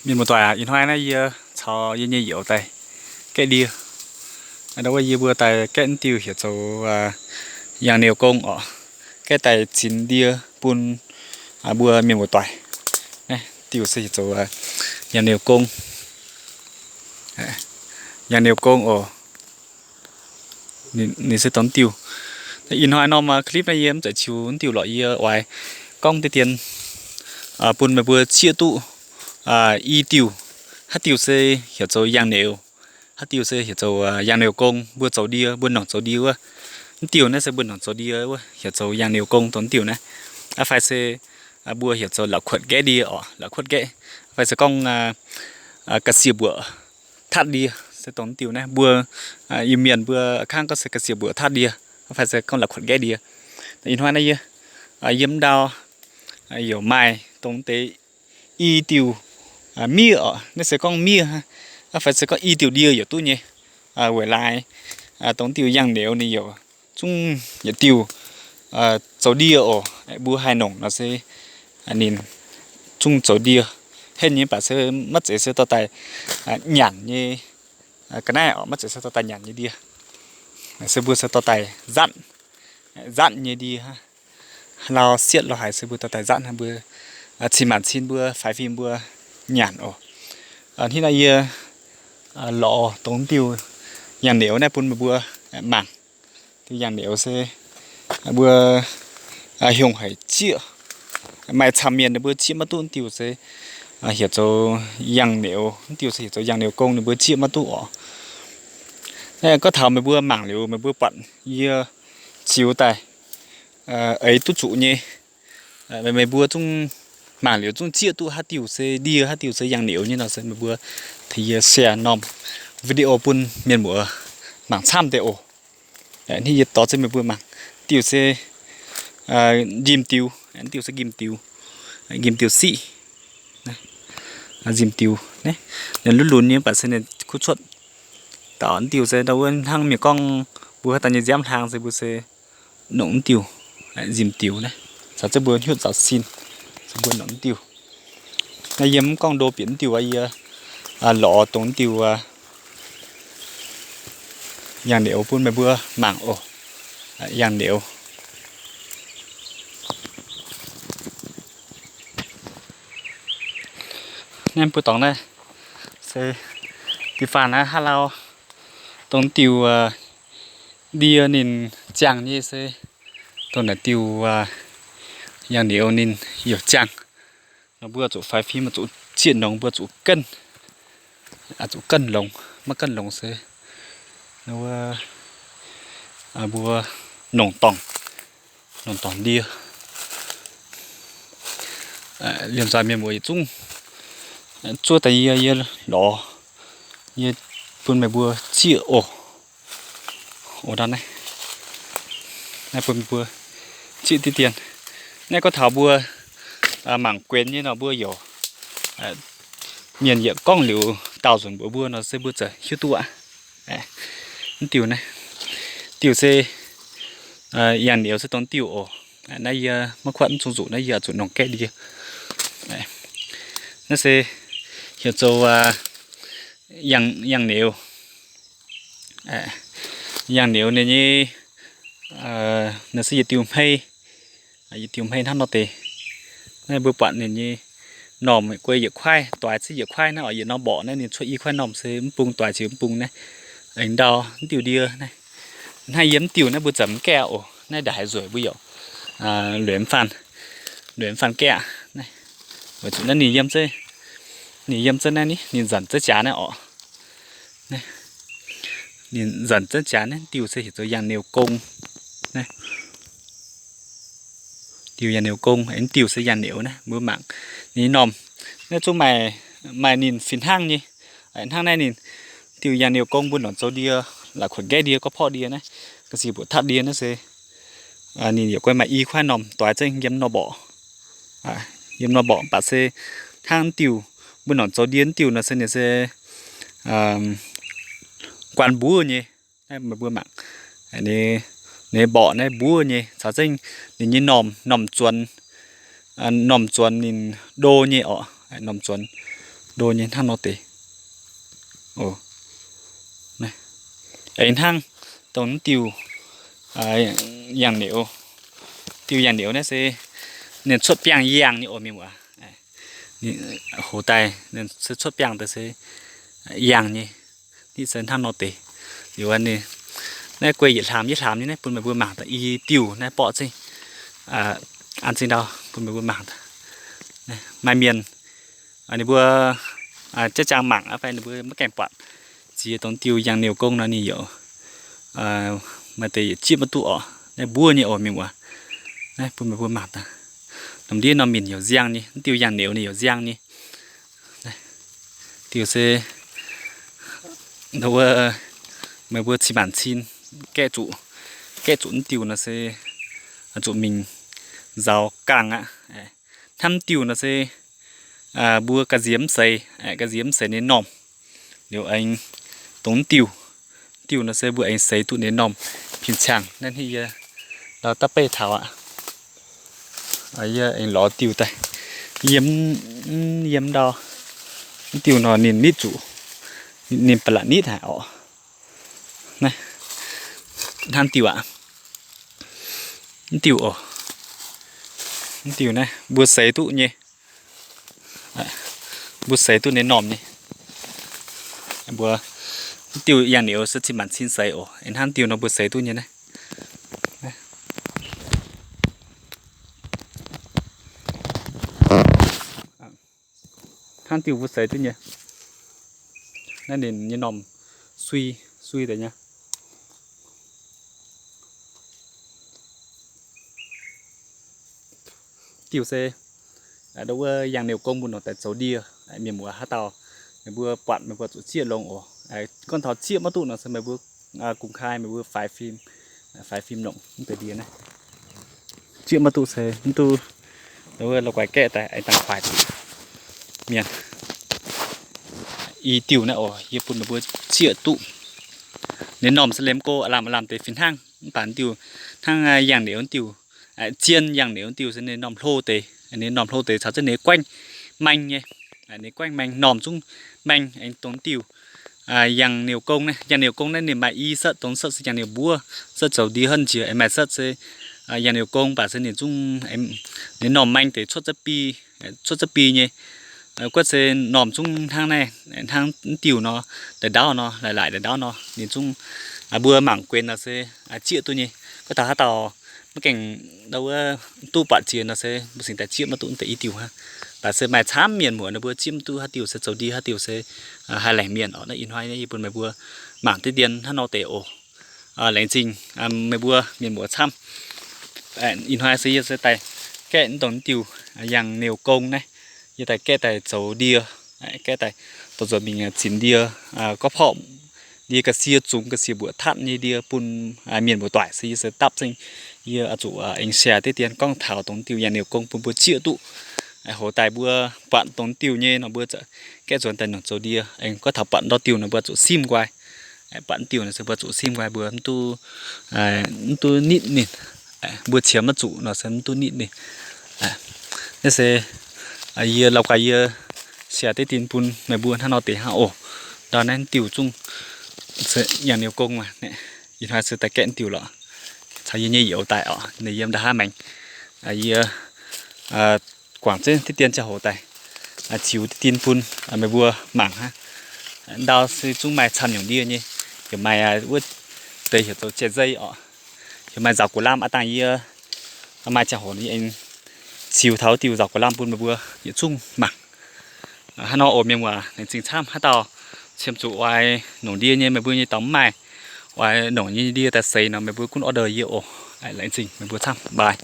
Mienh muoz-doic aac, ih hnoi naaiv yie caux yie nyei youz daaih gaeqv ndie. Ndau wuov yie mbuo daaih gaeqv diuh heuc zoux yangh neux gong oc. Gaeqv daaih zinx ndie bun mbuo mienh muoz-doic. Naaiv diuh se heuc zoux yangh neux gong. Yangh neux gong oc. Ninh se dongh diuh. Ih hnoi norm clip naaiv yie mv zeiz qiu diuh lorqc, yie oix gorngv deix dien bun meih mbuo zieqv duqv i diuh. Haaix diuh se heuc zoux yangh neux, haaix diuh se heuc zoux yangh neux gong. Mbuo zoux ndie, mbuo nongc zoux ndie wuov, mv diuh naaiv se mbuo nongc zoux ndie wuov, heuc zoux yangh neux gong dongh diuh naaiv. Aa, fai se mbuo heuc zoux la'kuotv nqaeqv ndie oc, la'kuotv nqaeqv. Fai se gorngv ga'sie mbuoqc tatv ndie se dongh diuh naaiv. Mbuo Iu-Mienh mbuo kangv gorngv se ga'sie mbuoqc tatv ndie, fai se gorngv la'kuotv nqaeqv ndie. Ih hnoi naaiv yie yiem ndau yaac maaih dongh deix i diuh miev oc. Naaiv se gorngv miev, fai se gorngv i diuh ndie yaac duqv nyei. Weic laaix dongh diuh yangh neux ninh yaac zungv yietc diuh zoux ndie oc. Mbuo haih nongc nor se ninh zungv zoux ndie henv nyei, mv baac se maiv zeiz se dorh daaih nyanc nyei. Ga'naaiv oc, maiv zeiz se dorh daaih nyanc nyei ndie. Se mbuo se dorh daaih nzatv, nzatv nyei ndie. Lauh sietv lo haaix se mbuo dorh daaih nzatv, mbuo cin maanc cin mbuo faix fim mbuo nyanc oc. Hnangv naaiv yie lorz dongh diuh yangh neux naaiv bun meih mbuo mangc. Diuh yangh neux se mbuo hiungh haic zieqv, maaih camv mienh ninh mbuo zieqv maiv duqv diuh se heuc zoux yangh neux, diuh se heuc zoux yangh neux gong, ninh mbuo zieqv maiv duqv oc. Naaiv gorngv taux meih mbuo mangc liuz meih mbuo buatc yie ziux daaih eix duqv zuqc nyei. Meih mbuo zungv mangc liuz zungv zieqv duqv haaix diuh se ndie, haaix diuh se yangh neux nyei nor se meih mbuo tengx yie share norm video bun mienh muoz mangc camv deix oc. Hnangv yie dorh zunv meih mbuo mangc, diuh se njimv diuh, diuh se njimv diuh, njimv diuh siqv, njimv diuh naaiv, ninh lunx lunx nyei, mv baac se ninh kuv cuotv dauh diuh se ndau wuov hnangv mienh gorngv mbuo haaix daaih nyei nziaamv hlang se mbuo se nongc diuh, njimv diuh naaiv, caux zunv mbuo hnyutv zaux sin, se mbuo nongc diuh. Naaiv yie mv gorngv ndo bieqc diuh aqv, yie lorz dongh diuh yangh neux bun meih mbuo mangc oc. Yangh neux. Naaiv mbuo dorngx naaiv se diuh faanh naaiv haav lauh, dongh diuh ndie ninh ziangh nyei se dongh naaic diuh yangh neux ninh youc ziangh. Nor mbuo zuqc faix fim, zuqc zieqv nongx, mbuo zuqc gaenv, zuqc gaenv longx, maiv gaenv longx se wuov mbuo nongc dorngc, nongc dorngc ndie. Liemh zeih mienh muoz yietc zungv zuov daaih yie, yie lorz, yie bun meih mbuo zieqv oc. Oc, naaiv, naaiv bun meih mbuo zieqv diqv dien. Naaiv gorngv taux mbuo mangc guenx nyei nor mbuo youc, mienh yietc gorngv liuz daauh nzunc mbuox mbuo nor se mbuo ziouc hiuv duqv aqv. Mv diuh naaiv, diuh se yangh neux se dongh diuh oc. Naaiv yie maiv kuatv mv zung zuqc, naaiv yie zuqc nongc gaeqv ndie. Naaiv se heuc zoux yangh neux. Yangh neux ninh nyei, naaiv se yietc diuh hmei, yietc diuh hmei hnangv nor deix. Naaiv mbuo buatc ninh nyei normh guei yietc kuaaiv, doix zieqv yietc kuaaiv naaiv oc. Yietc norm mborqc naaiv ninh cuotv i kuaaiv normh se mv bung, doix ziouc mv bung naaiv. Aengx ndau mv diuh ndie naaiv. Hnangv yie mv diuh naaiv mbuo ziouc mv gaeqv oc. Naaiv ndaaih haiz nzueic mbuo youc lueic mv faanh, lueic mv faanh gaeqv. Weic zuqc naaiv ninh yiem, ninh yiem zunv naaiv, ninh nzanc zunv jaax naaiv oc. Ninh nzanc zunv jaax naaiv diuh se heuc zoux yangh neux gong. Diuh yangh neux gong, diuh se yangh neux naaiv mbuo mangc. Ninh normh naaiv zungv maaih, maaih ninh fih hnangv nyei. Hnangv naaiv ninh diuh yangh neux gong mbuo nongc zoux ndie, la'kuotv nqaeqv ndie, gorqv-porv ndie naaiv, ga'sie mbuoqc tatv ndie naaiv se ninh yaac guai maaih i kuaaiv normh, doix zengv yiem normh mborqc. Yiem normh mborqc baac se hnangv diuh mbuo nongc zoux ndie diuh nor se ninh se guan mbuov nyei. Naaiv meih mbuo mangc, ninh mborqc naaiv mbuov nyei, caux zengv ninh nyei normh, normh zuonx, normh zuonx ninh ndo nyei oc. Normh zuonx, ndo nyei hnangv nor deix. Aengx hnangv dongh diuh yangh niouz, diuh yangh niouz naaiv se ninh cuotv biangh yangh nyei oc mienh muoz. Hoz daaih se cuotv biangh daaih se yangh nyei. Nitv se hnangv nor deix. Liuz naaiv guei yietc hlaamx yietc hlaamx nyei naaiv bun meih mbuo mangc daaih i diuh naaiv borqv zengv an zingh ndau bun meih mbuo mangc. Maaih mienh ninh mbuo jaiv jaang mangc fai ninh mbuo maiv gaengh buatc ziex dongh diuh yangh niouz gong nor ninh yaac maaih deix yietc jieqv maiv duqv oc. Naaiv mbuov nyei oc mienh muoz. Naaiv bun meih mbuo mangc daaih. Norm ndiev norm minc yaac nziang nyei, diuh yangh niouz ninh yaac nziang nyei. Diuh se wuov meih mbuo cin maanc cin gaeqv zuqc, gaeqv zuqc diuh nor se zuqc mingh nzaaux gaangh aqv. Hnamv diuh nor se mbuo ga'nziex mv seix, ga'nziex mv seix ninh normh. Liuz aengx dongh diuh, diuh nor se mbuo aengx seix duqv ninh normh pin-ciangx. Naaiv yie ndau da'beiv taux aqv. Yie aengx lorz diuh daaih yiem, yiem ndau. Diuh nor ninh nitv zuqc, ninh ba'laqc nitv haic oc. Hnangv diuh aqv. Diuh oc. Diuh naaiv mbuo seix duqv nyei. Mbuo seix duqv ninh normh nyei. Mbuo diuh yangh niouz se cin maanc cin seix oc. Hnangv diuh nor mbuo seix duqv nyei naaiv. Hnangv diuh mbuo seix duqv nyei. Naaiv ninh nyei normh sui, sui deix nyei. Diuh se wuov yangh niouz gong mbuo nongc daaih zoux ndie. Mienh muoz haaix dauh meih mbuo buatc meih mbuo zuqc zieqv longx oc. Gorngv taux zieqv maiv duqv nor se meih mbuo kungx kaaix meih mbuo faix fim, faix fim longc mv deix ndie naaiv. Zieqv maiv duqv se mv duqv, wuov la'guaih gaeqv daaih aengx dangh kuaaic zuqc mienh. I diuh naaiv oc, yie bun meih mbuo zieqv duqv. Ninh normh se liemh go aav lamh aav lamh deix fih hnangv, mv baac diuh hnangv yangh niouz diuh, zien yangh niouz diuh se ninh normh hlo deix, ninh normh hlo deix caux zengv ninh guaengv maeng nyei. Ninh guaengv maeng normh zungv maeng aengx dongh diuh yangh niouz gong naaiv. Yangh niouz gong naaiv ninh maaih i setv, dongh setv se yangh niouz mbuov, setv zoux ndie hnangv njiec, aengx maaih setv se yangh niouz gong, mv baac se ninh zungv, ninh normh maeng deix cuotv za'bi, cuotv za'bi nyei. Guov se normh zungv hnangv naaiv, hnangv diuh nor, da'ndaauv nor, laaix laaix da'ndaauv nor, ninh zungv, mbuo mangc guenx nor se zieqv duqv nyei. Gorngv taux haaix dauh maiv gaengh wuov duqv buatc jiex nor se mbuo cingx daaih zieqv maiv duqv deix i diuh hnangv. Baac se maaih camv mienh muoz ninh mbuo zieqv maiv duqv haaix diuh se zoux ndie haaix diuh se haih laengc mienh oc. Naaiv ih hnoi yie bun meih mbuo mangc diqv dien hnangv nor deix oc. Laengz zingh meih mbuo mienh muoz camv. Ih hnoi se yie se daaih gaeqv dongh diuh yangh niouz gong naaiv, yie daaih gaeqv daaih zoux ndie, gaeqv daaih dongh nzuonx mingh zinx ndie, gorqv-porqv ndie ga'sie zungx ga'sie mbuoqc tatv nyei ndie bun mienh muoz doic se yie se dapv zengv. Yie oix zuqc aengx share diqv dien gorngv taux dongh diuh yangh niouz gong bun mbuo zieqv duqv. Hoz daaih mbuo buatc dongh diuh nyei nor mbuo gaeqv nzuonx daaih nongc zoux ndie. Aengx gorngv taux buatc ndortv diuh nor mbuo zuqc simv nqoi. Buatc diuh nor se mbuo zuqc simv nqoi, mbuo mv duqv, mv duqv nitv ninh. Mbuo qiemx maiv zuqc nor se mv duqv nitv ninh. Naaiv se yie la'guaih yie share diqv dien bun meih mbuo hnangv nor deix hnangv oc. Ndau naaiv diuh zungv yangh niouz gong maah. Ih hnoi se daaih gaeqv diuh lorqc. Caux yie nyei youz daaih oc, ninh yiem nda'haav maengx. Yie guangc zengv diqv dien ziangh hoc daaih ziux diqv dien bun meih mbuo mangc hnangv. Ndau se zungv maaih camv nyungc ndie nyei. Heuc maaih wuov deix heuc zoux jai-nzei oc. Heuc maaih nzaaux gu'lamv aqv. Dangh yie maaih ziangh hoc yie aengx ziux taux diuh nzaaux gu'lamv bun meih mbuo yietc zungv mangc. Hnangv nor oc mienh muoz, laengz zingh camv. Haaix dauh qiemx zuqc oix nongc ndie nyei, meih mbuo nyei dorngx mv maaih, oix nongc nyei ndie daaih seix nor, meih mbuo gunv order yie oc. Laengz zingh meih mbuo camv, bye.